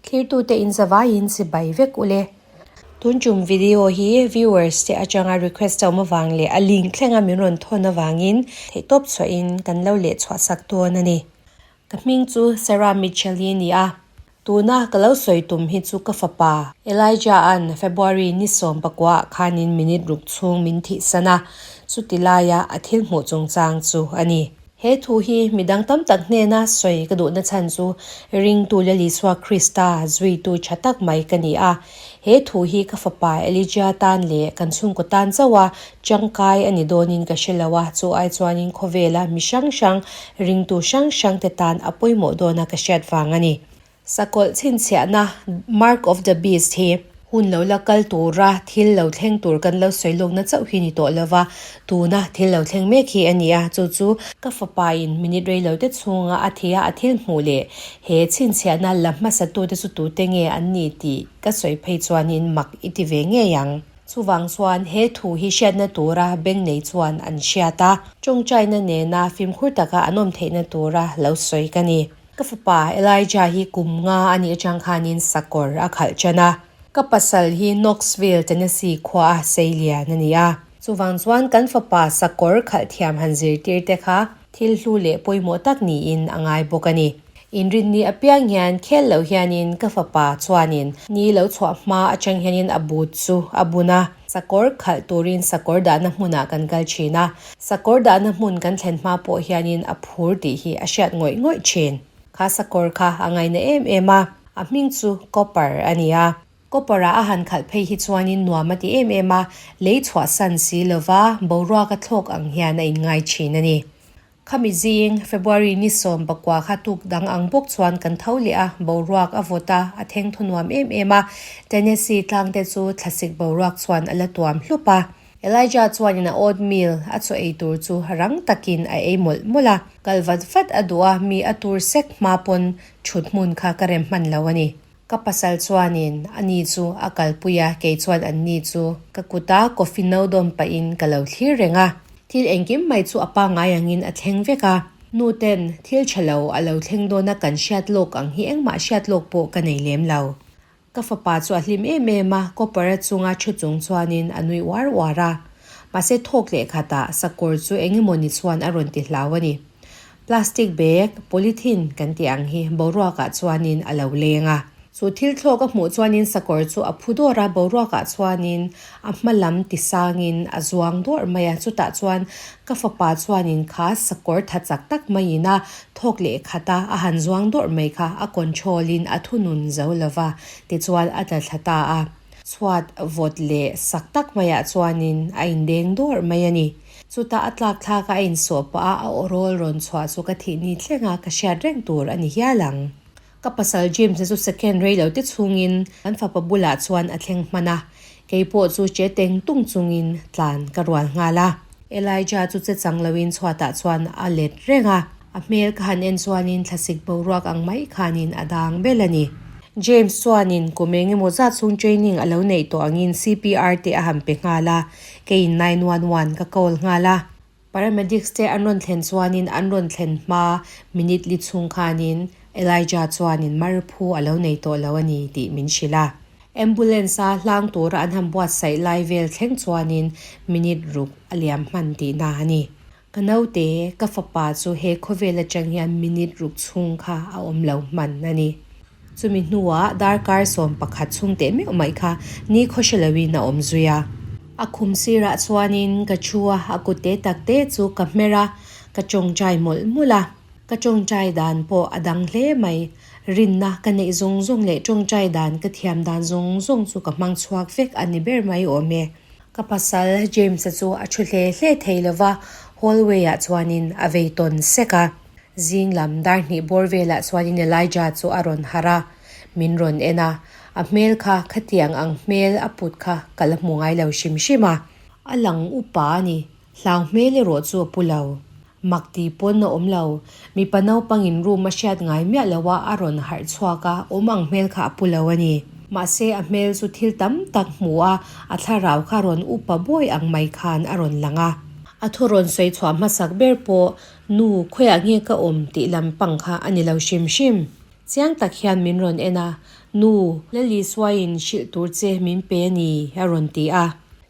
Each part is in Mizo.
Thlirtute in zavaiin chibai vek ule. Tun tum video hi viewers te atanga request a awm avang leh a link thlenga min rawn thawn avangin theihtawp chhuahin kan lo leh chhuah sak dawn a ni. Ka hming chu Sarah Mitchell-i a ni a, tuna ka lo sawi tum hi chu ka fapa Elijah-a'n February ni 19 ah khanin minute ruk chhung min thihsan a, chuti laia a thil hmuh chungchang chu a ni. He thu hi midang tam tak hnena sawi ka duhna chhan chu ringtu Lal Isua Krista zuitu tha tak mai ka ni a. He thu hi ka fapa Elijah tan leh kan chhungkaw tan chauha tangkai a ni dawnin ka hre lo a, chu ai chuanin khawvela mi hrang hrang, ringtu hrang hrangte tan a pawimawh dawna ka hriat vang a ni. Sakawlh chhinchhiahna, Mark of the Beast, hi hun lo la kal tura thil lo thleng tur kan lo sawi lawkna chauh hi ni tawh lova, tuna thil lo thleng mek hi a ni a, chu chu ka fapain minute reilo te chhunga a thei a, a thil hmuh leh he chhinchhiahna la hmasatute chu tute nge an ni tih ka sawi phei chuanin mak i ti ve ngei ang. Chuvang chuan he thu hi hriatna tura beng nei chuan an hriat a, tawngtaina nena fimkhur taka an awm theihna tura lo sawi ka ni. Ka fapa Elijah hi kum nga a nih atang khanin sakawr a khalh ṭan a. Ka pasal hi Knoxville, Tennessee khua a sei lian a ni a. Chuvang chuan kan fapa sakawr khalh thiam han zirtir te kha thil hlu leh pawimawh tak niin a ngai bawk a ni. Inrinni apiang hian khel loh hianin ka fapa chuanin ni lo chhuah hma atang hianin a but chu a bun a. Sakawr khalh turin sakawr dahna hmunah kan kal thin a, sakawr dahna hmun kan thlen hma pawh hianin a phur tih hi a hriat ngawih ngawih thin. Kha sakawr kha a ngaina em em a, a hming chu Copper a ni a. Copper-a a han khalh phei hi chuanin nuam a ti em em a, lei chhuahsan si lova boruak a thlawk ang hian a inngai thin a ni. Khami zing, February ni 19 kha tuk dang ang bawk chuan kan tho leh a, boruak a vawt a, a theng thaw nuam em em a, Tennessee tlang te chu thlasik boruak chuan a la tuam hlup a. Elijah chuanin a oatmeal a chaw ei tur chu rang takin a ei mawlh mawlh a, kal vat vat a duh a, mi a tur sek hma pawn thut hmun kha ka rem hman lo a ni. Ka pasal chuanin ani chu a kalpui a, kei chuan anni chu ka kuta coffee no dawm pahin ka lo thlir reng a. Thil engkim mai chu a pangngai angin a thleng vek a. Nu ten thil tha lo a lo thleng dawn a kan hriat lawk ang hi engmah hriat lawk pawh ka nei lem lo. Ka fapa chu a hlim em em a, copper-a chunga thu chung chuanin a nui uar uar a. Mahse thawk leh khatah sakawr chu engemawni chuan a rawn ti hlau a ni. Plastic bag, polythene kan tih ang hi boruakah chuanin a lo leng a. Chu thil thlawk a hmuh chuanin sakawr chu a phu dawr a, boruakah chuanin a hma lam ti sangin a zuang dawrh mai a. Chutah chuan ka fapa chuanin kha sakawr tha chak tak maiin a thawk leh khat a, a han zuang dawrh mai kha a control in a thunun zo lo va, tichuan a tla thla ta a. Chhuat vawt leh sak tak maiah chuanin a indeng dawrh mai a ni. Chutah a tlak thlak a a insawh pah a, a awrawl rawn chhuah chu ka thih ni thleng a, ka hriat reng tur a ni hial ang. Ka pasal James-a chu second rei lo te chhungin kan fapa bulah chuan a thleng hman a, kei pawh chu che teng tung chungin tlan ka rual nghal a. Elijah chu che chang loin chhuatah chuan a let reng a, a hmel ka han en chuanin thlasik boruak ang mai khanin a dang bel a ni. James chuanin kum eng emaw zat chhung training a lo neih tawh angin CPR te a han pe nghal a, Keiin 911 ka call nghal a. Paramedics te an rawn thlen chuanin an rawn thlen hma minute li chhung khanin Elijah chuanin marphu a lo nei tawh lo a ni tih min hrilh a. Ambulance a hlang tura an han buatsaih lai vel thleng chuanin minute ruk a liam hman tihna a ni. Ka naute, ka fapa chu he khawvel atang hian minute ruk chhung kha a awm lo hman a ni. Chumi hnuah darkar 11 chhung teh meuh mai kha ni khaw hre loin a awm zui a. A khum sirah chuanin ka thu a, a kut te tak te chu ka hmer a, ka tawngtai mawlh mawlh a. Ka tawngtai dan pawh a dang hle mai. Rinna ka neih zawng zawng leh tawngtai dan ka thiam dan zawng zawng chu ka hmang chhuak vek a ni ber mai awm e. Ka pasal James-a chu a thu hle hle thei lova, hallway-ah chuanin a vei tawn sek a. Zing lam dar hnih bawr velah chuanin Elijah chu a rawn harh a, min rawn en a, a hmel kha khatiang ang hmel a put kha ka la hmu ngai lo hrim hrim a. A lang upa a ni, hlau hmel erawh chu a pu lo. Mak ti pawn a awm lo, mipa naupangin room a hriat ngai miah lo a, a rawn harh chhuak a, awm ang hmel kha a pu lo a ni. Mahse a hmel chu thil tam tak hmu a, a thlarau kha rawn upa bawi ang mai khan a rawn lang a. A thu rawn sawi chhuah hmasak ber pawh, Nu, khawiah nge ka awm tih lam pang kha a ni lo hrim hrim. Chiang tak hian min rawn en a, Nu, Lali Suaiin hrilh tur che min pe a ni, a rawn ti a.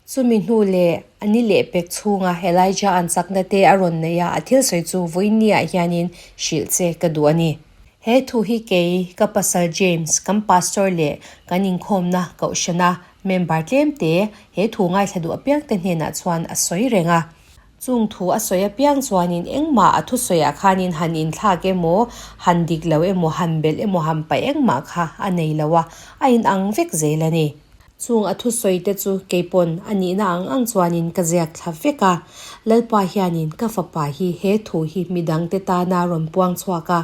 Chumi hnu leh a ni lehpek chhunga Elijah an chakna te a rawn nei a, a thil sawi chu vawiinniah hianin hrilh che ka duh a ni. He thu hi kei, ka pasal James, kan pastor leh kan inkhawmna kohhrana member tlemte he thu ngaithla duh apiangte hnenah chuan a sawi reng a. Chung thu a sawi apiang chuanin engmah a thusawiah khanin han inthlak emaw, han dik lo emaw, han belh emaw, han paih engmah kha a nei lo a, a inang vek zel a ni. Chung a thusawi te chu keipawn a nihna ang ang chuanin ka ziak thla vek a, Lalpa hianin ka fapa hi he thu hi midangte tana rawn puang chhuak a,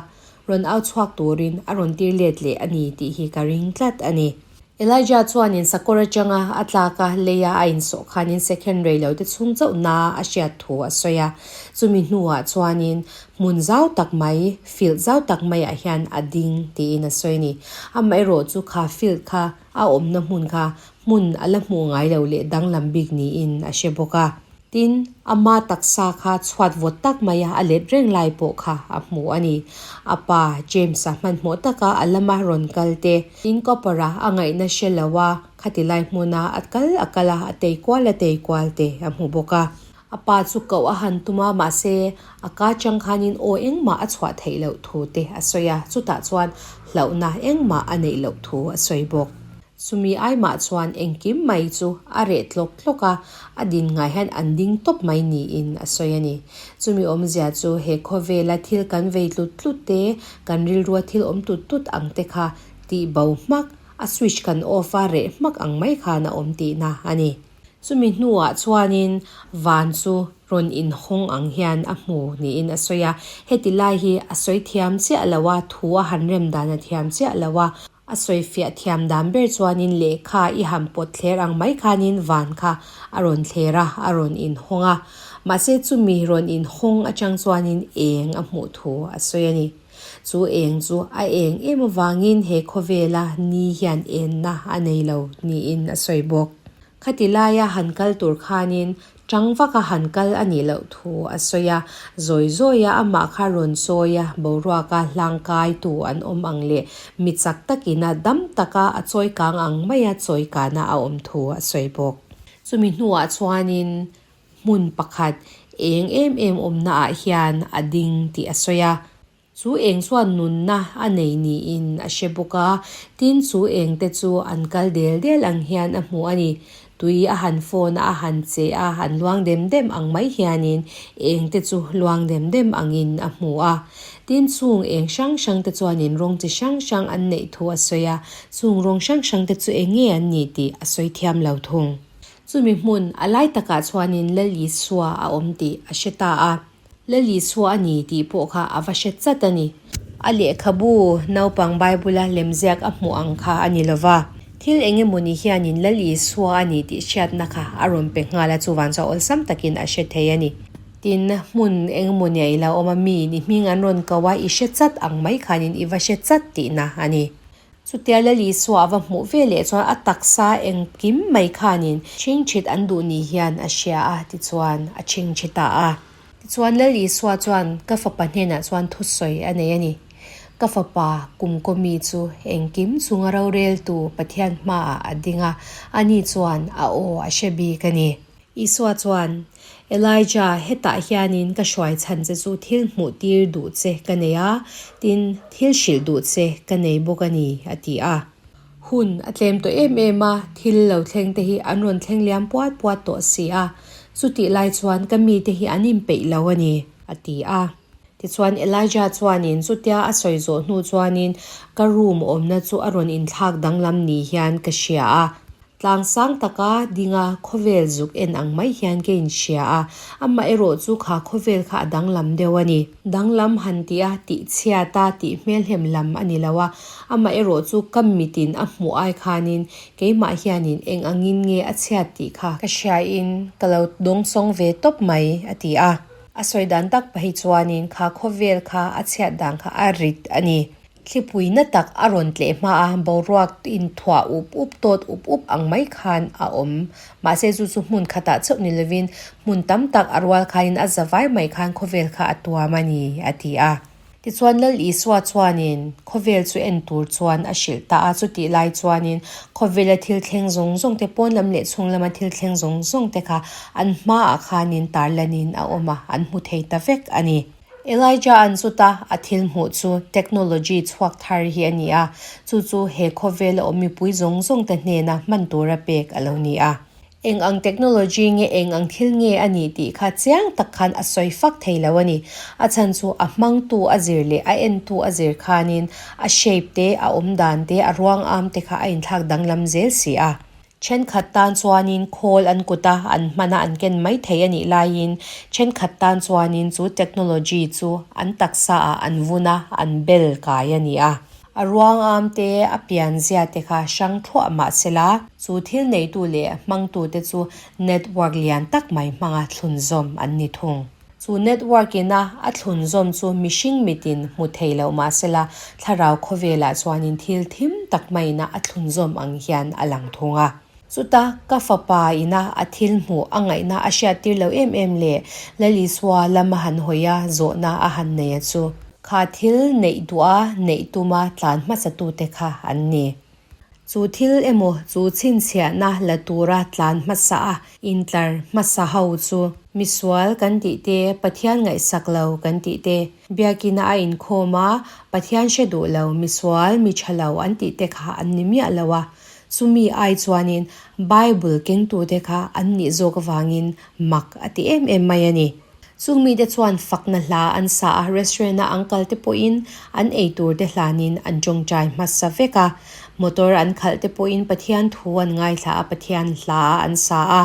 rawn au chhuak turin a rawn tir let leh a ni tih hi ka ring tlat a ni. Elijah chuanin sakawr atanga a tlak a, leia a insawh khanin second rei lo te chhung chauh na a hriat thu a sawi a. Chumi hnuah chuanin hmun zau tak mai, field zau tak maiah hian a ding tiin a sawi a ni. Amaherawh chu kha field kha a awmna hmun kha hmun a la hmuh ngai lo leh danglam bik niin a hre bawk a. Tin, ama taksa kha chhuat vawt tak maia a let reng lai pawh kha a hmu a ni. A pa, James-a hmanhmawh taka a lama rawn kal te, tin Copper-a a ngaihna hre lo a, khati lai hmuna a kal a kal a, a tei kual a tei kual te a hmu bawk a. A pa chu koh a han tum a, mahse, a ka chang khanin aw engmah a chhuah theih loh thu te a sawi a, chutah chuan hlauhna engmah a neih loh thu a sawi bawk. Chumi aimah chuan engkim mai chu a reh tlawk tlawk a, a din ngai hian an ding tawp mai niin a sawi a ni. Chumi awmzia chu he khawvela thil kan vei tlut tlut te, kan rilrua thil awm tut tut ang te kha tih bo hmak, a switch kan off a reh hmak ang mai khan a awm tihna a ni. Chumi hnuah chuanin van chu rawn inhawng ang hian a hmu niin a sawi a, heti lai hi a sawi thiam chiah lo a, thu a han rem dan a thiam chiah lo a, A sawifiah thiam dan ber chuanin lehkha i han pawt thler ang mai khanin van kha a rawn thler a, a rawn inhawng a. Mahse chumi rawn inhawng atang chuanin eng a hmuh thu a sawi a ni. Chu eng chu a eng em avangin he khawvela ni hian enna a nei lo niin a sawi bawk. Khati laia han kal tur khanin Chang vaka han kal a nih loh thu a sawi a, zawi zawia amah kha rawn chawi a, boruaka hlangkaitu an awm ang leh mi chak takina dam taka a chawi kang ang maia chawi kana a awm thu a sawi bawk. Chumi hnuah chuanin hmun pakhat eng em em awmnaah hian a ding tih a sawi a. Chu eng chuan nunna a nei niin a hre bawk a, tin chu engte chu an kal del del ang hian a hmu a ni. Tui a han phone a, a han che a, an luang dem dem ang mai hianin engte chu luang dem dem angin a hmu a. Tin chung eng hrang hrangte chuanin rawng chi hrang hrang an neih thu a sawi a, chung rawng hrang hrangte chu eng nge an nih tih a sawi thiam lo thung. Chumi hmun a lai takah chuanin Lal Isua a awm tih a hre ta a. Lali chhuah a ni tih pawh kha a va hre chat a ni. A lehkhabu naupang Bible-a lemziak a hmuh ang kha a ni lo va. Thil eng emawni hianin Lali chhuah a ni tih hriatna kha a rawn pe nghal a, chuvang chuan awlsam takin a hre thei a ni. Tin, hmun eng emawni a ilo awm a, miin i hming an rawn ko a, i hre chat ang mai khanin i va hre chat tihna a ni. Chutia Lali suah a va hmuh ve leh chuan a taksa engkim mai khanin chingchhit an duh ni hian a hria a, tichuan a chingchhi ta a. Tichuan Lali suah chuan ka fapa hnenah chuan thusawi a nei a ni. Ka fapa kumkaw mi chu engkim chunga roreltu Pathian hmaah a ding a, ani chuan a aw a hre bik a ni. Isua chuan, Elijah, hetah hianin ka hruai chhan che chu thil hmuh tir duh che ka nei a, tin, thil hrilh duh che ka nei bawk a ni, a ti a. Hun a tlem tawh em em a, thil lo thleng te hi an rawn thleng liam puat puat tawh si a, chutih lai chuan ka mite hi an inpeih lo a ni, a ti a. Tichuan, Elijah chuanin chutia a sawi zawh hnu chuanin ka room awmna chu a rawn inthlak danglam ni hian ka hria a. Tlang sang taka dinga khawvel zuk en ang mai hian ka inhria a, amaherawh chu kha khawvel kha a danglam deuh a ni. Danglam han tih a, tih chhiat a, tih hmelhem lam a ni lo a, amaherawh chu ka mitin a hmuh ai khanin keimah hianin eng angin nge a chhiat tih kha ka hriain ka lo dawngsawng ve tawp mai, a ti a. A sawi dan tak pahi chuanin kha khawvel kha a chhiat dan kha a rit a ni. Thlipui na tak a rawn tleh hma a, boruak inthuah up up tawt up up ang mai khan a awm. Mahse chu chu hmun khatah chauh ni lovin hmun tam tak a rual khanin a za vai mai khan khawvel kha a tuam a ni, a ti a. Tichuan Lal Isua chuanin khawvel chu en tur chuan a hrilh ta a, chutih lai chuanin khawvela thil thleng zawng zawng te, pawn lam leh chhung lama thil thleng zawng zawng te kha an hmaah khanin tarlanin a awm a, an hmu thei ta vek a ni. Elijah an chuta a thil hmuh chu technology chhuak thar hi a ni a, chu chu he khawvela awm mipui zawng zawng te hnena hman tura pek a lo ni a. Eng ang technology nge eng ang thil nge a nih tih kha chiang tak khan a sawi fak thei lo a ni. A chhan chu a hmangtu a zir leh a entu a zir khanin a shape te, a awm dan te, a ruang am te kha a inthlak danglam zel si a. Thenkhat tan chuanin khawl an kut a, an hman a an ken mai thei a nih laiin thenkhat tan chuanin chu technology chu an taksa ah an vun a, an bel kai a ni a. A ruang am te, a pian zia te kha hrang thluah mah se la, chu thil neitu leh hmangtu te chu network lian tak mai hmanga thlunzawm an ni thung. Chu network ina a thlunzawm chu mihring mitin hmu thei loh mah se la, thlarau khawvelah chuanin thil thim tak maiina a thlunzawm ang hian a lang thung a. Chuta ka fapa ina a thil hmuh a ngaihna a hriattir lo em em leh Lalisua lam a han hawi a, zawhna a han nei a chu. Kha thil neih duha neih tuma tlan hmasatute kha an ni. Chu thil emaw chu chhinchhiahna la tura tlan hmasa a intlar hmasa ho chu misual kan tih te, Pathian ngaihsak lo kan tih te, biakina a inkhawm a, Pathian hre duh lo, misual, mi tha lo an tih te kha an ni miah lo a. Chumi ai chuanin Bible kengtute kha an nih zawk avangin mak a ti em em mai a ni. Chung mite chuan fakna hla an sa a, restaurant a an kal te pawhin an ei tur te hlanin an tawngtai hmasa vek a. Motor an khalh te pawhin Pathian thu an ngaithla a, Pathian hla an sa a.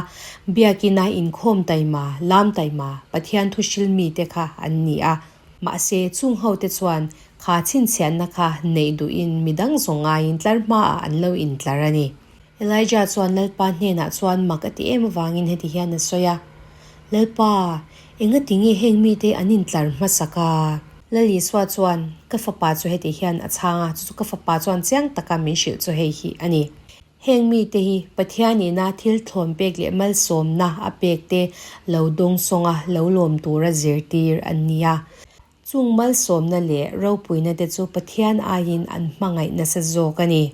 Biakina inkhawm taima, lam taima, Pathian thu hril mite kha an ni a. Mahse, chung ho te chuan kha chhinchhiahna kha neih duhin midang zawng ngaiin tlar hmaah an lo intlar a ni. Elijah chuan Lalpa hnenah chuan mak a ti em avangin heti hian a sawi a, Lalpa, engati nge heng mite an intlar hmasak a? Lal Isua chuan, Ka fapa chu heti hian a chhang a, chu chu ka fapa chuan chiang taka min hrilh chu hei hi a ni. Heng mite hi Pathian ina thil thlawn pek leh malsawmna a pek te lo dawngsawng a, lo lawm tura zirtir an ni a. Chung malsawmna leh ropuina te chu Pathian aiin an hmangaih nasa zawk a ni.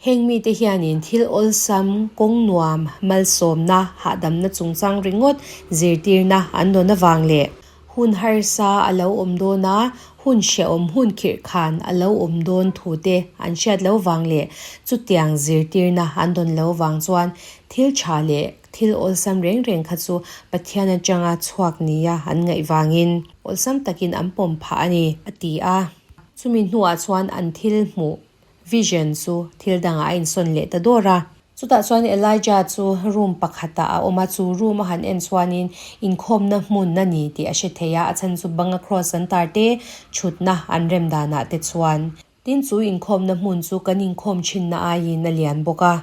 Heng mite hianin thil awlsam, kawng nuam, malsawmna, hahdamna chungchang ringawt zirtirna an dawn avang leh hun harsa a lo awm dawn a, hun hrehawm hun khirh khan a lo awm dawn thu te an hriat lo vang leh chutiang zirtirna an dawn lo vang chuan thil tha leh Thil awlsam reng reng kha chu Pathian atanga chhuak nia an ngaih vangin awlsam takin an pawm phah a ni, a ti a. Chumi hnuah chuan an thil hmuh, vision, chu thil dangah a insawn leh ta dawr a. Chutah chuan Elijah chu room pakhatah a awm a, chu room a han en chuanin inkhawmna hmun a ni tih a hre thei a, a chhan chu banga cross an tar te, thutna an rem danah te chuan. Tin chu inkhawmna hmun chu kan inkhawm thinna aiin a lian bawk a.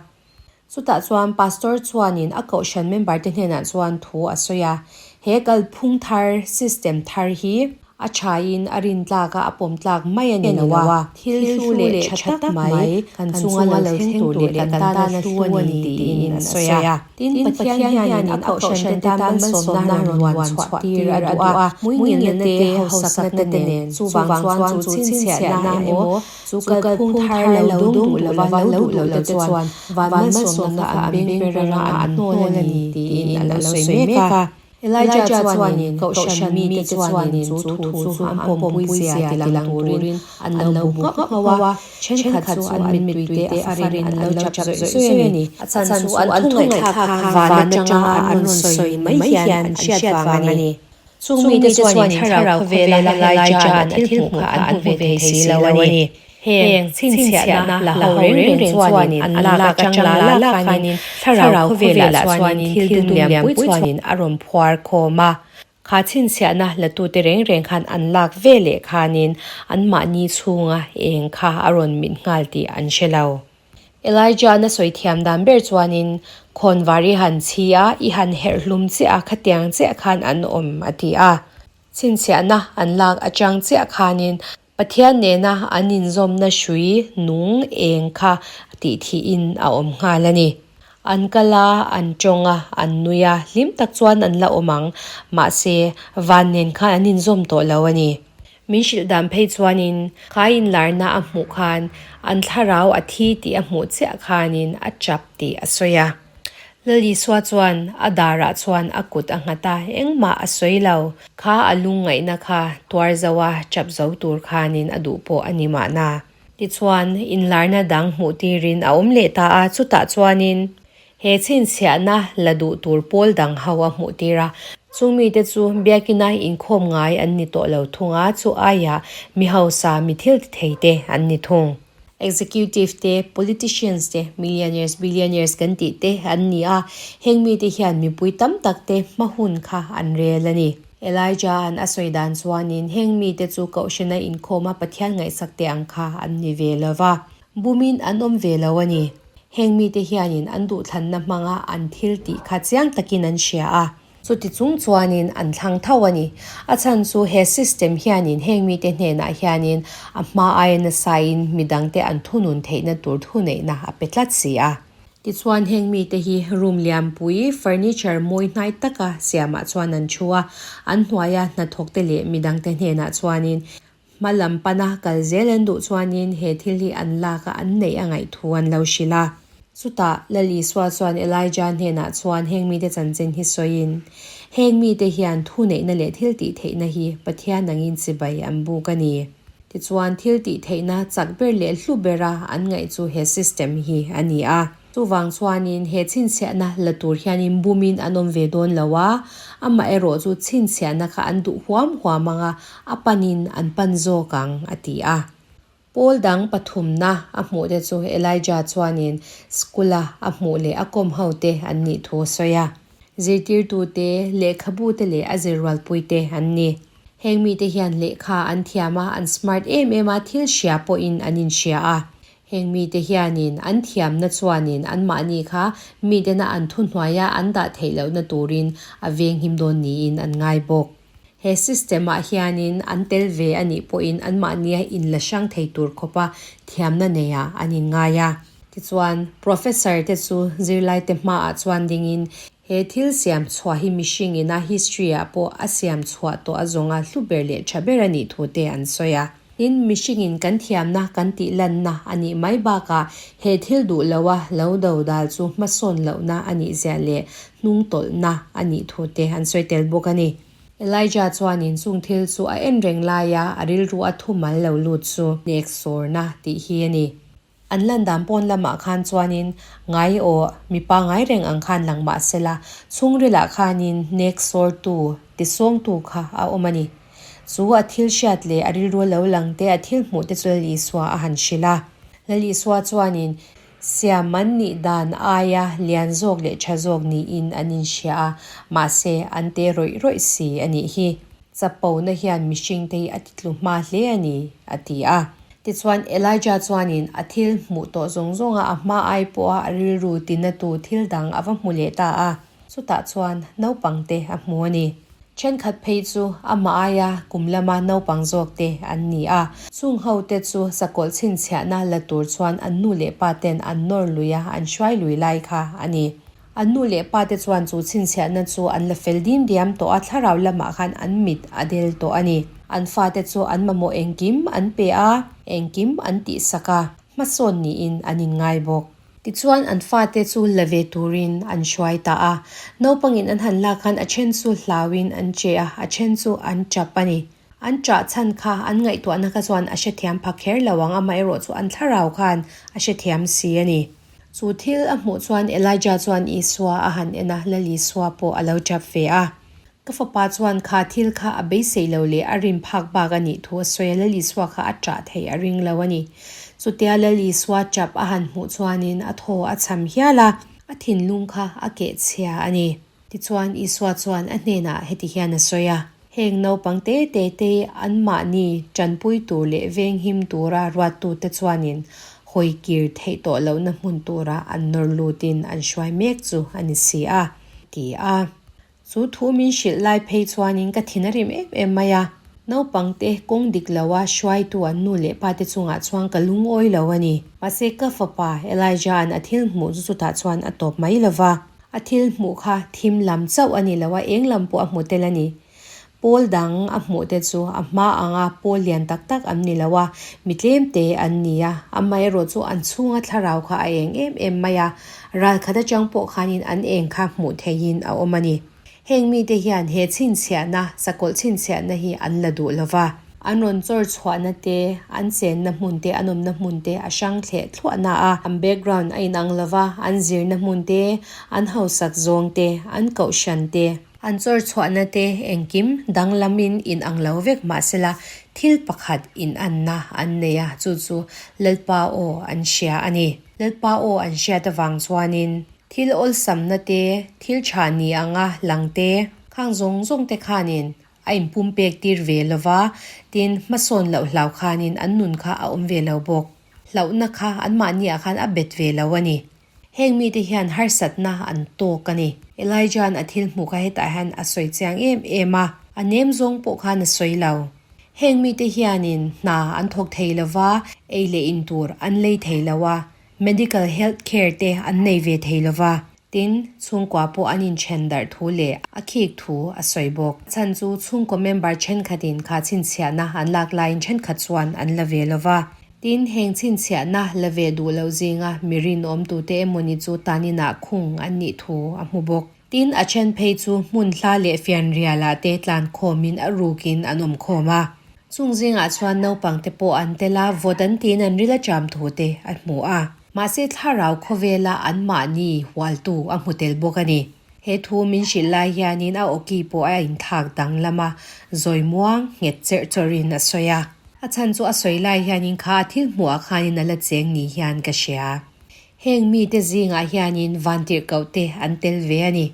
Chutah chuan Pastor chuanin a kohhran member te hnenah chuan thu a sawi a, he kalphung thar, system thar hi a thain a rintlak a, a pawmtlak mai a ni lo a, thil hlu leh tha tak mai kan chunga lo thleng tur leh kan tana hlu a ni tiin a sawi a. Tin, Pathian hianin a kohhran te tan malsawmna rawn luan chhuah tir a duh a, hmuingilna te, hausakna te nen, chuvang chuan chu chhinchhiahna emaw, Chu kalphung thar lo dawng duh lova lo duh lo te chuan van malsawmna kha an beng per anga an hnawl a ni tiin a lo sawi mek a. Elijah chuanin kohhran mite chuanin chu thu chu an pawmpui zia tilang turin an lo bu nghauh nghauh a, thenkhat chu an mittui te a farin an lo chap zawih zawih a ni. A chhan chu an thu ngaihthlak kha van atanga an rawn sawi mai hian an hriat vang a ni. Chung mite chuanin thlarau khawvela Elijah-a'n a thil hmuh kha an hmu ve thei si lo a ni. Heng chhinchhiahna la ho reng reng chuanin an lak atang la la khanin thlarau khawvelah chuanin thil dum lianpui chuanin a rawn phuar khawm a. Kha chhinchhiahna latute reng reng khan an lak ve leh khanin anmahni chhunga eng kha a rawn mit nghal tih an hre lo. Elijah-na sawi thiam dan ber chuanin, Khawnvar i han chhi a, i han herh hlum chiah a, khatiang chiah khan an awm, a ti a. Chhinchhiahna an lak atang chiah khanin Pathian nena an inzawmna hrui nung eng kha tih thihin a awm nghal a ni. An kal a, an tawng a, an nui a, hlim tak chuan an la awm ang. Mahse, van nen khan an inzawm tawh lo a ni. Min hrilh dan phei chuanin kha inlarna a hmuh khan an thlarau a thi tih a hmuh chiah khanin a chap tih a sawi a. Lal Isua chuan a darah chuan a kut a nghat a, engmah a sawi lo. Kha a lungngaihna kha tuar zo a chap zo tur khanin a duh pawh a ni mahna. Tichuan, inlarna dang hmuh tirin a awm leh ta a, chutah chuanin He chhinchhiahna la duh tur pawl dang ho a hmuh tir a, chung mite chu biakina inkhawm ngai an ni tawh lo thung a, chu aiah mi hausa, mi thil ti thei te an ni thung. Executive te, politicians te, millionaires, billionaires kan tih te an ni a, heng mite hian mipui tam tak te hma hun kha an rel a ni. Elijah an a sawi dan chuanin heng mite chu kohhrana inkhawma Pathian ngaihsak te ang kha an ni ve lo va. Bumin an awm ve lo a ni. Heng mite hianin an duhthlanna hmanga an thil tih kha chiang takin an hria a. Chuti chung chuanin an thlang tho a ni. A chhan chu he system hianin heng mite hnenah hianin a hma aia nasain midangte an thunun theihna tur thuneihna a pe tlat si a. Tichuan heng mite hi room lianpui, furniture mawi hnai taka siamah chuan an thu a, an hnuaia hnathawkte leh midangte hnenah chuanin Hma lam pana kal zel an duh chuanin he thil hi an lak a an neih a ngaih thu an lo hrilh a. Chutah Lal Isua chuan Elijah hnenah chuan heng mite chanchin hi sawiin, Heng mite hian thu neihna leh thil tih theihna hi Pathian angin chibai an buk a ni. Tichuan thil tih theihna chak ber leh hlu bera an ngaih chu he system hi a ni a. Chuvang chuanin he chhinchhiahna la tur hianin bumin an awm ve dawn lo a, amaherawh chu chhinchhiahna kha an duh huam huam ang a, a panin an pan zawk ang, a ti a. Pawl dang pathumna a hmuh te chu Elijah chuanin school-a a hmuh leh a kawm ho te an nih thu a sawi a. Zirtirtute, lehkhabute leh a zirrualpuite an ni. Heng mite hian lehkha an thiam a, an smart em em a, thil hria pawhin an inhria a. Heng mite hianin an thiamna chuanin anmahni kha mitena an thuhnuaia an dah theih lohna turin a venghim dawn niin an ngai bawk. He system-ah hianin an tel ve a nih pawhin anmahnia inla hrang thei tur khawpa thiamna neiah an inngai a. Tichuan, Professor te chu zirlaite hmaah chuan dingin He thil siam chhuah hi mihring ina history ah pawh a siam chhuah tawh a zawnga hlu ber leh tha ber a nih thu te an sawi a. Tin, mihring in kan thiamna kan tih lanna a nih mai bakah he thil duh lo a lo do dal chu hmasawn lohna a nih zia leh hnung tawlhna a nih thu te an sawi tel bawk a ni. Elijah chuanin chung thil chu a en reng laia a rilru a thumal lo lut chu nek sawrna tih hi a ni. An lan dan pawn lamah khan chuanin ngai aw mipa ngai reng ang khan lang mah sela, chhungrilah khanin nek sawrtu, tisawngtu kha a awm a ni. Chu a thil hriat leh a rilru lo lang te, a thil hmuh te chu Lal Isua a han hrilh a. Lal Isua chuanin siam an nih dan aia lian zawk leh tha zawk niin an inhria a, mahse an te rawih rawih si a nih hi. Chapona hian mihringte hi a titlu hma hle a ni, a ti a. Tichuan, Elijah chuanin a thil hmuh tawh zawng zawnga a hma ai pawha a rilru tinatu thil dang a va hmu leh ta a, chutah chuan naupangte a hmu a ni. Thenkhat phei chu amah aia kum lama naupang zawkte an ni a, chung hote chu sakawlh chhinchhiahna la tur chuan an nu leh paten an nawr lui a, an hruai lui lai kha a ni. An nu leh pa te chuan chu chhinchhiahna chu an la fel dim diam tawh a, thlarau lamah khan an mit a del tawh a ni. An fate chu an mamawh engkim an pe a, engkim an tihsak a, hmasawn niin an inngai bawk. Tichuan an fate chu la ve turin an hruai ta a, naupangin an han lak khan a then chu hlauin an che a, a then chu an tap a ni. An ṭah chhan kha an ngaihtuahna kha chuan a hrethiam pha kher lo ang, amaherawh chu an thlarau khan a hrethiam si a ni. Chu thil a hmuh chuan Elijah chuan Isua a han en a, Lal Isua pawh a lo ṭap ve a. Ka fapa chuan kha thil kha a beisei lo leh a rin phak bak a nih thu a sawi a, Lal Isua kha a ṭah theih a ring lo a ni. Chutia Lal Isua ṭap a han hmuh chuanin a thaw a cham hial a, a thinlung kha a keh chhia a ni. Tichuan Isua chuan a hnenah heti hian a sawi a, Heng naupang te te te anmahni tanpui tur leh venghim tura ruattute chuanin hawi kir theih tawh lohna hmun tura an nawr lutin an hruai mek chu a ni si a, ti a. Chu thu min hrilh lai phei chuanin ka thin a rim em em mai a. Naupangte kawng dik loa hruaitu an nu leh pate chungah chuan ka lungawi lo a ni. Mahse ka fapa Elijah-a'n a thil hmuh chu chutah chuan a tawp mai lo va. A thil hmuh kha thim lam chauh a ni lo a, eng lam pawh a hmu tel a ni. Pawl dang a hmuh te chu a hma anga pawl lian tak tak an ni lo a, mi tlem te an ni a, amaherawh chu an chhunga thlarau kha a eng em em mai a, ral khat atang pawh khanin an eng kha hmuh theihin a awm a ni. Heng mite hian he chhinchhiahna, sakawlh chhinchhiahna hi an la duh lo va. An rawn chawr chhuahna te, an chenna hmun te, an awmna hmun te a hrang thleh thluahna a, an background a inang lo va, an zirna hmun te, an hausak zawng te, an kohhran te, an chawr chhuahna te engkim danglamin inang lo vek mahsela thil pakhat inanna an nei a, chu chu Lalpa aw an hria a ni. Lalpa aw an hriat avang chuanin thil awlsamna te, thil tha ni anga lang te, khang zawng zawng te khanin a inpumpek tir ve lo va, tin hmasawn loh hlau khanin an nun kha a awm ve lo bawk. Hlauhna kha anmahniah khan a bet ve lo a ni. Heng mite hian harsatna an tawk a ni. Elijah-a'n a thil hmuh kha hetah hian a sawi chiang em em a, a nem zawng pawh khan a sawi lo. Heng mite hianin hna an thawk thei lo va, ei leh in tur an lei thei lo a, medical health care te an nei ve thei lo va, tin, chhungkua pawh an inthen darh thu leh a khik thu a sawi bawk. A chhan chu chhungkaw member thenkhatin kha chhinchhiahna an lak laiin thenkhat chuan an la ve lo va. Tin, heng chhinchhiahna la ve duh loh zinga mi rinawm tute emawni chu taninah khung an nih thu a hmu bawk. Tin, a then phei chu hmun hla leh fianrialah te tlan khawmin a rukin an awm khawm a. Chung zingah chuan naupang te pawh an tel a, vawt an tiin an ril a ṭam thu te a hmu a. Mahse, thlarau khawvela anmahni hualtu a hmu tel bawk a ni. He thu min hrilh lai hianin a awki pawh a inthlak danglam a, zawi muang nghet cherh chawrhin a sawi a. A chhan chu a sawi lai hianin kha a thil hmuhah khanin a la cheng ni hian ka hria. Heng mite zingah hianin vantirhkoh te an tel ve a ni.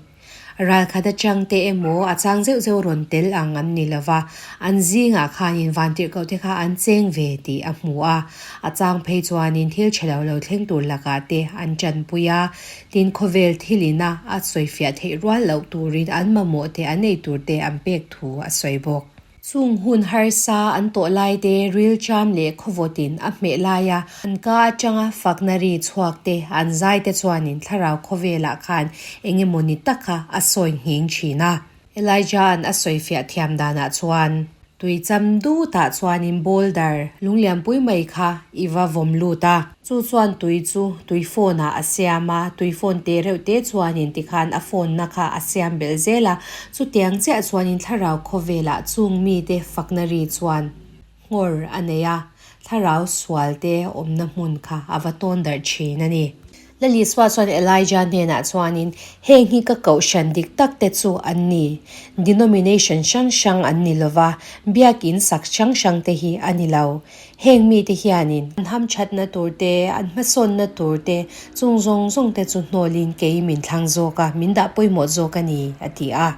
Ralkhat atang te emaw a chang zeuh zeuh rawn tel ang an ni lo va, an zingah khanin vantirhkoh te kha an cheng ve tih a hmu a. A chang phei chuanin thil tha lo lo thleng tur lakah te an tanpui a, tin khawvel thilina a sawifiah theih rual loh turin an mamawh te an ei tur te an pek thu a sawi bawk. Chung hun harsa an tawh lai te rilṭam leh khawvawtin a hmeh laia an ka atanga fakna ri chhuak te an zai te chuanin thlarau khawvelah khan eng emaw ni taka a sawi nghing thin a. Elijah-a'n a sawifiah thiam danah chuan tuicham dutah chuanin boulder lunglianpui mai kha i va vawm lut a. Chu chuan tui chu tui phone ah a siam a, tui phone te reuh te chuanin tikhan a phone na kha a siam belh zel a, chutiang chiah chuanin thlarau khawvelah chung mite fakna ri chuan nghawr a nei a, thlarau sual te awmna hmun kha a va tawn darh thin a ni. Lalisua chuan Elijah hnenah chuanin, Heng hi ka kohhran dik tak te chu an ni. Denomination hrang hrang an ni lova, biakin sak hrang hrang te hi a ni lo. Heng mite hianin an hamthatna tur te, an hmasawnna tur te, chung zawng zawng te chu hnawlin kei min thlang zawk a, min dah pawimawh zawk a ni, a ti a.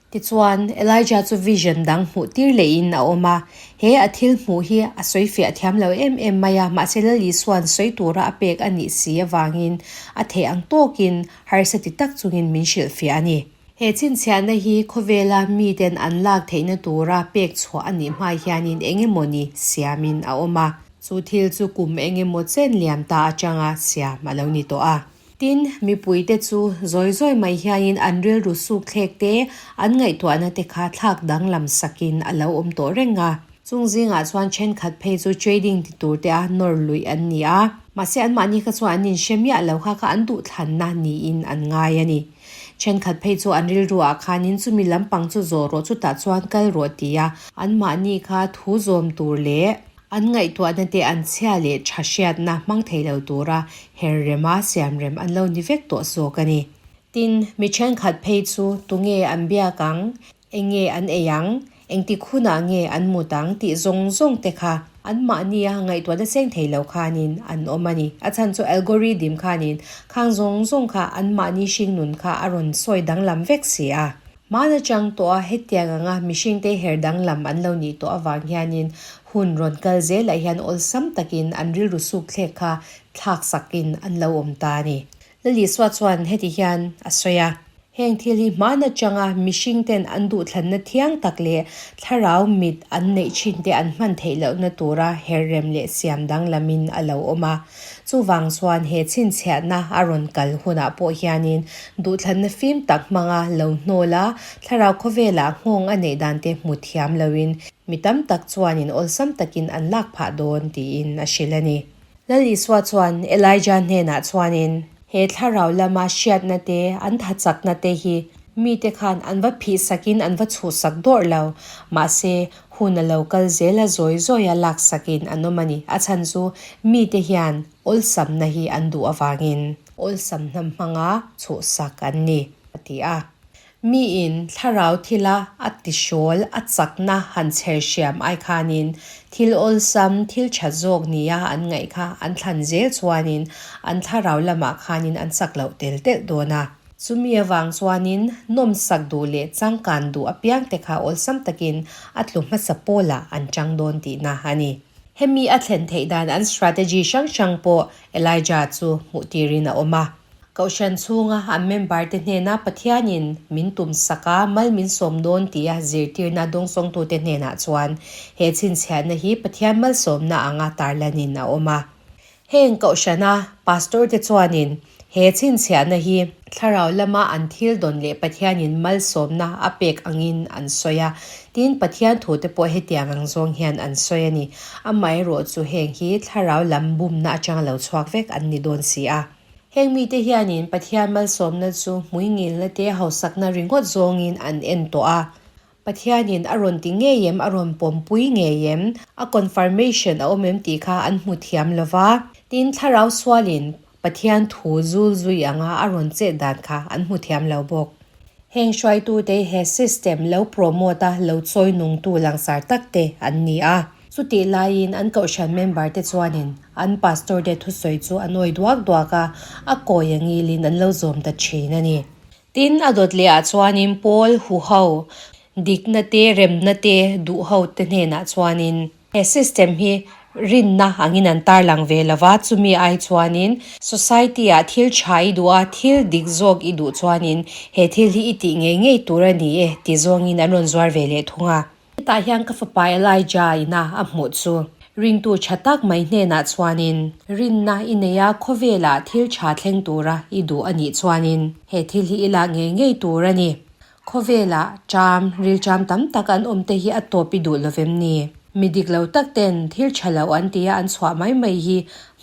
Tichuan, Elijah chu vision dang hmuh tir lehin a awm a. He a thil hmuh hi a sawi fiah thiam lo em em mai a, mahse Lal Isua'n sawi tura a pek a nih si avangin a theih ang tawkin harsa ti tak chungin min hrilhfiah a ni. He chhinchhiahna hi khawvela miten an lak theihna tura pek chhuah a nih hma hianin eng emawni siamin a awm a. Chu thil chu kum eng emaw chen liam ta atanga siam a lo ni tawh a. Tin, mipuite chu zawi zawi mai hianin an rilru suk thlek te, an ngaihtuahna te kha thlak danglam sakin a lo awm tawh reng a. Chung zingah chuan thenkhat phei chu trading ti tur te a nawr luih an ni a. Mahse anmahni kha chuan an inhre miah lo kha kha an duhthlanna niin an ngai a ni. Thenkhat phei chu an rilru ah khanin chumi lampang chu zawh rawh chutah chuan kal rawh ti a, anmahni kha thu zawm tur leh an ngaihtuahna te an chhia leh tha hriatna hmang thei lo tura her rema siam rem an lo ni vek tawh zawk a ni. Tin, mi thenkhat phei chu tunge an biak ang? Enge an ei ang? Engtik hunah nge an mut ang? tih zawng zawng te kha anmahnia ngaihtuahna cheng thei lo khanin an awm a ni. A chhan chu algorithm khanin khang zawng zawng kha anmahni hringnun kha a rawn sawi danglam vek si a. Hmaan atang tawh a hetiang anga mihringte her danglam an lo nih tawh avang hianin hun rawn kal zelah hian awlsam takin an rilru sukthlek kha thlak sakin an lo awm ta a ni. Lalisua chuan heti hian a sawi a. Heng thil hi hman atanga mihring ten an duhthlanna thiang tak leh thlarau mit an neih thin te an hman theih lohna tura herrem leh siam danglamin a lo awm a. Chuvang chuan he chhinchhiahna a rawn kal hunah pawh hianin duhthlanna fim tak hmanga lo hnawl a, thlarau khawvelah nghawng a neih dan te hmu thiam loin mi tam tak chuanin awlsam takin an lak phah dawn tiin a hrilh a ni. Lal Isua chuan Elijah hnenah chuanin, He thlarau lama hriatna te, an thachakna te hi mite khan an va phihsakin an va chhuhsak dawrh lo. Mahse, hun a lo kal zel a zawi zawia laksakin an awm a ni. A chhan chu mite hian awlsamna hi an duh avangin awlsamna hmanga chhuhsak an ni, a ti a. Miin thlarau thila a tihrawl a chakna han chher hriam ai khanin thil awlsam, thil tha zawk nia an ngaih kha an thlan zel chuanin an thlarau lamah khanin an chak loh tel telh dawn a. Chumi avang chuanin nawmsak duh leh changkan duh apiangte kha awlsam takin a tlu hmasa pawlah an chang dawn tihna a ni. Hemi a thlen theih dan an strategy hrang hrang pawh Elijah chu hmuh tirin a awm a. Kohhran chhunga an member te hnena Pathianin min tum sak a, mal min sawm dawn tia zirtirna dawngsawngtute hnenah chuan he chhinchhiahna hi Pathian malsawmna anga tarlanin a awm a. Heng Kohhrana Pastor te chuanin he chhinchhiahna hi thlarau lama an thil dawn leh Pathianin malsawmna a pek angin an sawi a, tin Pathian thute pawh hetiang ang zawng hian an sawi a ni. Amaherawh chu heng hi thlarau lam bumna atanga lo chhuak vek an ni dawn si a. Heng mite hianin Pathian malsawmna chu hmuingilna te hausakna ringawt zawngin an en tawh a. Pathianin a rawn ti ngei em, a rawn pawmpui ngei em, a confirmation a awm em tih kha an hmu thiam lo va. Tin, thlarau sualin Pathian thu zul zui anga a rawn chet dan kha an hmu thiam lo bawk. Heng hruaitute he system lo promote a lo chawi nungtu langsar tak te an ni a. Chutih laiin an kohhran member te chuanin an pastor te thusawi chu an awi duak duak a, a kawi a ngilin an lo zawm ta thin a ni. Tin, a dawt leh ah chuanin Paul huho dikna te remna te duh ho te hnenah chuanin he system hi rinna angin an tarlang ve lo va, chumi ai chuanin society ah thil tha i duh a, thil dik zawk i duh chuanin he thil hi i tih ngei ngei tur a ni e ti zawngin an rawn zuar ve leh thung a. Hetah hian ka fapa Elijah ina a hmuh chu ringtu tha tak mai hnenah chuanin rinna i nei a, khawvelah thil tha thleng tura i duh a nih chuanin he thil hi i lak ngei ngei tur a ni. Khawvelah ṭam, rilṭam tam tak an awm te hi a tawp i duh lovem ni? Mi dik lo tak ten thil tha lo an tia an chhuah mai mai hi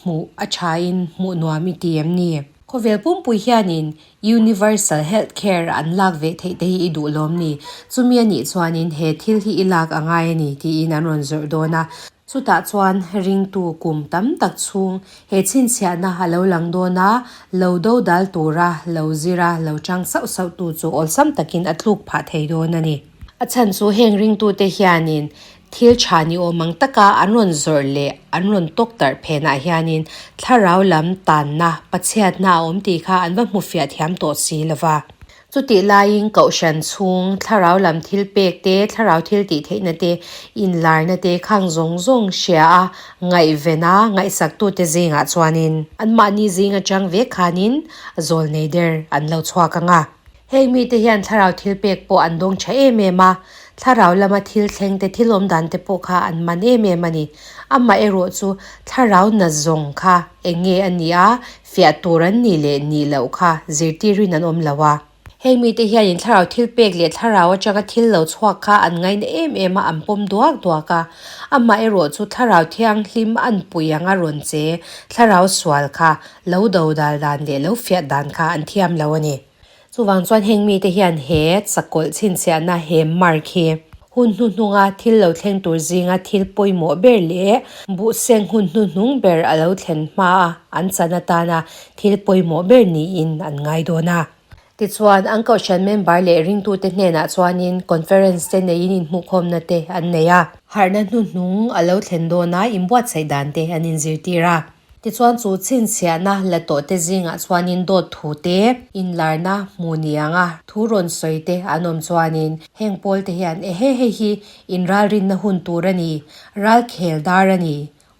hmuh a thain hmuh nuam i ti em ni? Khawvel pumpui hianin Universal Health Care an lak ve theih te hi i duh lawm ni? Chumi a nih chuanin he thil hi i lak a ngai a ni tiin an rawn zawrh dawn a. Chutah chuan ringtu kum tam tak chhung he chhinchhiahna a lo lang dawn a, lo do dal tura lo zir a, lo chang sauh sauh tu chu awlsam takin a tluk phah thei dawn a ni. A chhan chu heng ringtute hianin Thil tha ni awm ang taka an rawn zawrh leh an rawn tawk tarh phenah hianin thlarau lam tanna, pachhiatna a awm tih kha an va hmu fiah thiam tawh si lo va. Chutih laiin kohhran chhung thlarau lam thil pek te, thlarau thil tih theihna te, inlarna te khang zawng zawng hria a ngaihven a ngaihsaktute zingah chuanin anmahni zing atang vek khanin zawl nei der an lo chhuak ang a. Heng mite hian thlarau thil pek pawh an dawng tha em em a, thlarau lama thil thleng te thil awm dan te pawh kha an man em em a ni. Amah erawh chu thlarau na zawng kha eng nge a nih a, fiah tur an nih leh nih loh kha zirtirin an awm lo a. Heng mite hianin thlarau thil pek leh thlarau atanga thil lo chhuak kha an ngaina em em a, an pawm duak duak a. Amah erawh chu thlarau thianghlim an pui anga rawn che thlarau sual kha lo do dal dan leh lo fiah dan kha an thiam lo a ni. Chuvang chuan heng mite hian he chakawlh chhinchhiahna he mark hi hun hnuhnunga thil lo thleng tur zinga thil pawimawh ber leh buhseng hun hnuhnung ber a lo thlen hmaa an chan atana thil pawimawh ber niin an ngai dawn a. Tichuan, an kohhran member leh ringtute hnenah chuanin conference te neiin inhmuhkhawmna te an nei a. Harhna hnuhnung a lo thlen dawna inbuatsaih dan te an inzirtir a. Tichuan chu chhinchhiahna la tawh te zingah chuanin dawt thu te, inlarna hmu nianga thu rawn sawi te an awm chuanin heng pawl te hian ehe hei hi inralrinna hun tur a ni, ralkhel dar a ni,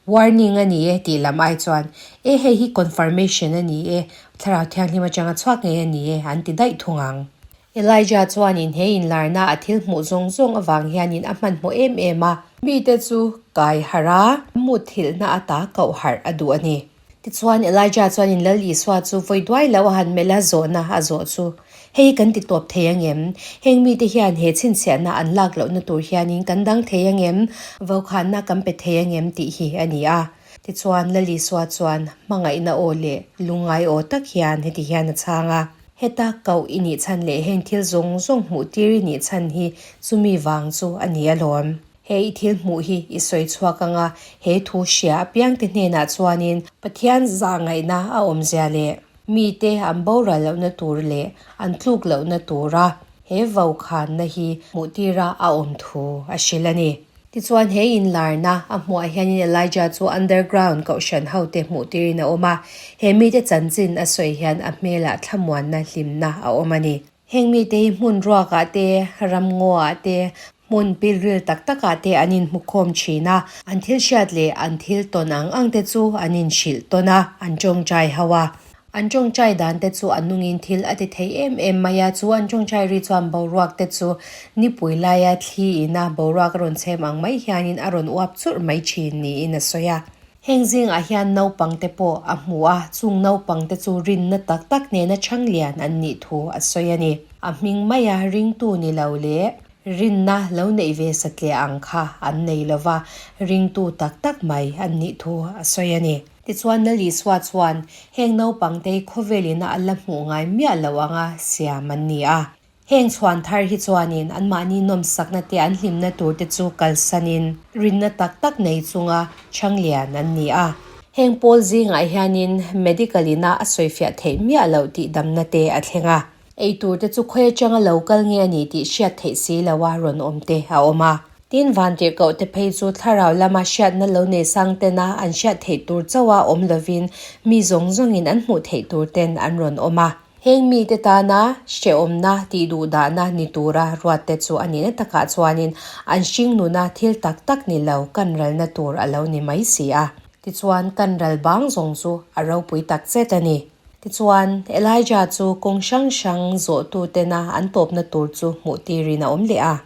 warning a ni e tih lam ai chuan e hei hi confirmation a ni e, thlarau thianghlim atanga chhuak ngei a ni e an ti daih thung ang. Elijah chuanin he inlarna a thil hmuh zawng zawng avang hianin a hmanhmawh em em a. Mite chu kai harh a, mutthilhna ata koh harh a duh a ni. Tichuan, Elijah chuanin Lal Isua chu vawi duai lo a han melh a, zawhna a zawh chu, Hei kan ti tawp thei angem? Heng mite hian he chhinchhiahna an lak lohna tur hianin kan dang thei angem? Vokhanna kan pe thei angem? tih hi a ni a. Tichuan, Lal Isua chuan hmangaihna aw leh lungngai aw tak hian heti hian a chhang a. Heta koh i nih chhan leh heng thil zawng zawng hmuh tir i nih chhan hi chumi vang chu a ni alawm. He i thil hmuh hi i sawi chhuak ang a, he thu hria apiangte hnenah chuanin Pathian zahngaihna a awmzia leh mite an boral lohna tur leh an tluk lohna tura he vokhanna hi hmuh tira a awm thu a hrilh a ni. Tichuan he inlarna a hmuah hianin Elijah chu underground kohhran hote hmuh tirin a awm a, he mite chanchin a sawi hian a hmelah thlamuanna hlimna a awm a ni. Heng mite hi hmun ruakah te, ramngaw-ah te, hmun pilril tak takah te an inhmukhawm thin a, an thil hriat leh an thil tawn ang ang te chu an inhrilh tawn a, an tawngtai ho a. An tawngtai dan te chu a nungin thil a ti thei em em mai a, chu an tawngtai ri chuan boruak te chu nipui laia thli ina boruak a rawn chhem ang mai hianin a rawn uap churh mai thin niin a sawi a. Heng zingah hian naupang te pawh a hmu a, chung naupang te chu rinna tak tak nena chhang lian an nih thu a sawi a ni. A hming maia ringtu ni lo leh Rinna lo neih ve satliah ang kha an nei lo va, ringtu tak tak mai an nih thu a sawi a ni. Tichuan Lalisua chuan heng naupangte hi khawvelina a la hmuh ngai miah lo anga siam an ni a. Heng chhuan thar hi chuanin anmahni nawmsakna te an hlimna tur te chu kalsanin rinna tak tak nei chunga chhanglian an ni a. Heng pawl zingah hianin medical ina a sawifiah theih miah loh tih damna te a thleng a. Ei tur te chu khawi atanga lo kal nge a ni tih hriat theih si lo a rawn awm te a awm a. Tin, vantirhkoh te phei chu thlarau lama hriatna lo nei sang tena an hriat theih tur chauha awm lovin mi zawng zawngin an hmuh theih tur ten an rawn awm a. Heng mite tana hrehawmna tih duhdahna ni tura ruat te chu a nihna takah chuanin an hringnuna thil tak tak ni lo kan ralna tur a lo ni mai si a. Tichuan, kan ral bang zawng chu a ropui tak zet a ni. Tichuan, Elijah chu kawng hrang hrang zawhtutena an tawpna tur chu hmuh tirin a awm leh a.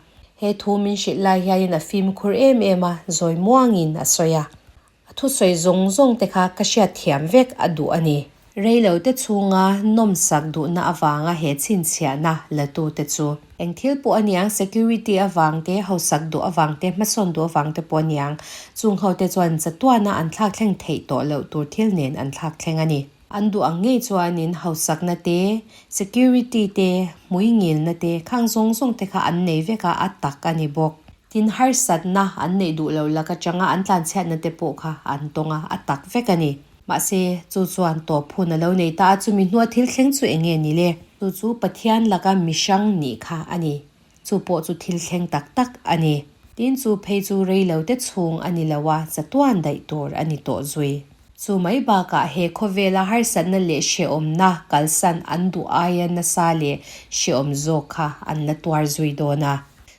He thu min hrilh lai hianin a fimkhur em em a, zawi muangin a sawi a. A thusawi zawng zawng te kha ka hriat thiam vek a duh a ni. Reilote chhunga nawmsak duhna avanga he chhinchhiahna latute chu eng thil pawh a niang, security avang te, hausak duh avang te, hmasawn duh avang te pawh a niang, chung hote chuan chatuana an thlak thleng theih tawh loh tur thil nen an thlak thleng a ni. An duh ang ngei chuanin hausakna te, security te, hmuingilna te, khang zawng zawng te kha an nei vek a, a tak a ni bawk. Tin, harsatna an neih duh lo lak atanga an tlanchhiatna te pawh kha an tawng a, a tak vek a ni. Mahse, chu chuan tawp hun a lo nei ta a, chumi hnua thil thleng chu eng nge ni le? Chu chu Pathian laka mihrang nih kha a ni. Chu pawh chu thil thleng tak tak a ni. Tin, chu phei chu rei lo te chhung a ni lo a, chatuan daih tur a ni tawh zui. Chu mai bakah he khawvela harsatna leh hrehawmna kalsan an duh aia nasa leh hrehawm zawk kha an la tuar zui dawn a.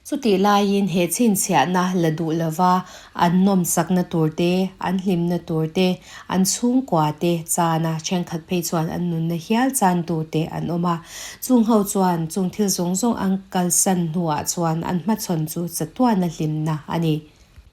Chutih laiin he chhinchhiahna la duh lova an nawmsakna tur te, an hlimna tur te, an chhungkua te chana thenkhat phei chuan an nunna hial chantu te an awm a. Chung ho chuan chung thil zawng zawng an kalsan hnuah chuan an hmachhawn chu chatuana hlimna a ni.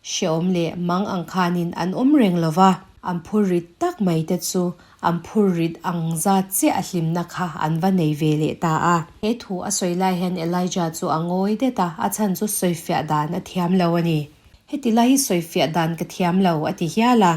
Hreawm leh mang ang khanin an awm reng lo va, an phur rit tak mai te chu an phur rit ang zat chiah a hlimna kha an va nei ve leh ta a. He thu a sawi lai hian Elijah chu a ngawi det a, a chhan chu sawifiah dan a thiam lo a ni. Heti lai hi sawifiah dan ka thiam lo, a ti hial a.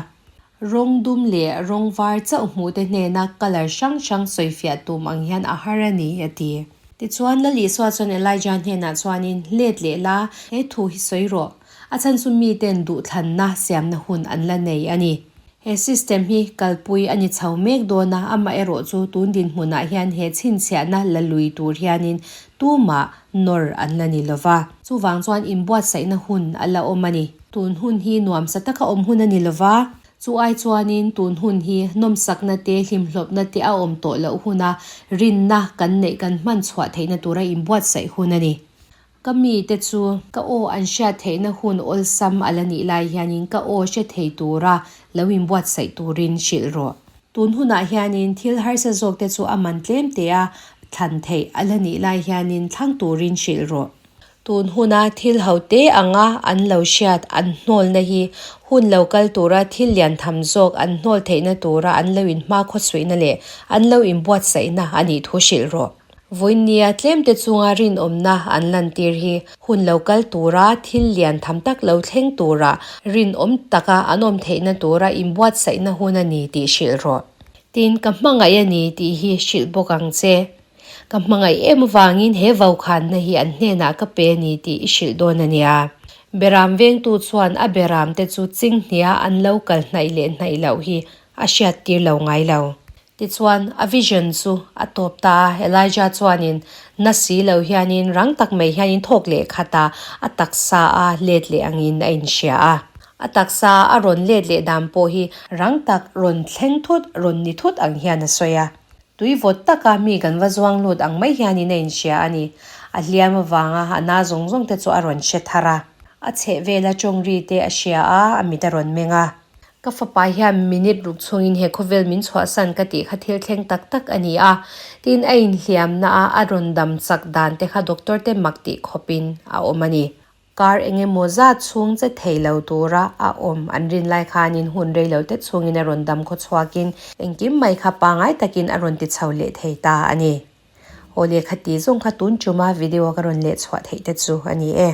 Rawng dum leh rawng var chauh hmuh te hnena colour hrang hrang sawifiah tum ang hian a har a ni, a ti. Tichuan, Lal Isua chuan Elijah hnenah chuanin, Let leh la, he thu hi sawi rawh. A chhan chu miten duhthlanna siamna hun an la nei a ni. He system hi kalpui a ni chho mek dawn a, amaherawh chu tun dinhmunah hian he chhinchhiahna la lui tur hianin tumah nawr an la ni lova. Chuvang chuan inbuatsaihna hun a la awm a ni. Tun hun hi nuamsa taka awm hun a ni lova, chu ai chuanin tun hun hi nawmsakna te, hlimhlawpna te a awm tawh loh huna rinna kan neih kan hman chhuah theihna tura inbuatsaih hun a ni. Ka mite chu ka aw an hriat theihna hun awlsam a la nih lai hianin ka aw hre thei tura lo inbuatsaih turin hrilh rawh. Tun hunah hianin thil harsa zawkte chu a man tlem teh a, Thlan theih a la nih lai hianin thlang turin hrilh rawh. Tun huna thil ho te anga an lo hriat an hnawlna hi hun lo kal tura thil lian tham zawk an hnawl theihna tura an lo inhma khawsuihna leh an lo inbuatsaihna a nih thu hrilh rawh. Vawinia tlemte chunga rinawmna an lantir hi hun lo kal tura thil lian tham tak lo thleng tura rinawm taka an awm theihna tura inbuatsaihna hun a ni tih hrilh rawh. Tin, ka hmangaih a ni tih hi hrilh bawk ang che. Ka hmangaih em avangin he vokhanna hi an hnenah ka pe a ni tih i hrilh dawn a nia. Beram vengtu chuan a beramte chu chinghnia an lo kal hnaih leh hnaih loh hi a hriattir lo ngai lo. Tichuan, a vision chu a tawp ta a, Elijah chuanin na si lo hianin rang tak mai hianin thawk leh khat a, a taksa a let leh angin a inhria a. A taksa a rawn let leh dan pawh hi rang tak rawn thleng thut, rawn ni thut ang hian a sawi a. Tui vawt taka mi kan va zuang lut ang mai hianin a inhria a ni. A hliam avanga a na zawng zawng te chu a rawn hre thar a. A chheh vela tawngri te a hria a, a mit a rawn meng a. Ka fapa hian minute ruk chhungin he khawvel min chhuahsan ka tih kha thil thleng tak tak a ni a. Tin, a inhliamna a a rawn dam chak dan te kha doctor te mak tih khawpin a awm a ni. Kar eng emaw zat chhung che thei lo tura a awm an rin lai khanin hun rei lo te chhungin a rawn dam khaw chhuakin engkim mai kha pangai takin a rawn ti chho leh thei ta a ni. Aw lehkha ti zawng kha tun tuma video ka rawn leh chhuah theih te chu a ni e.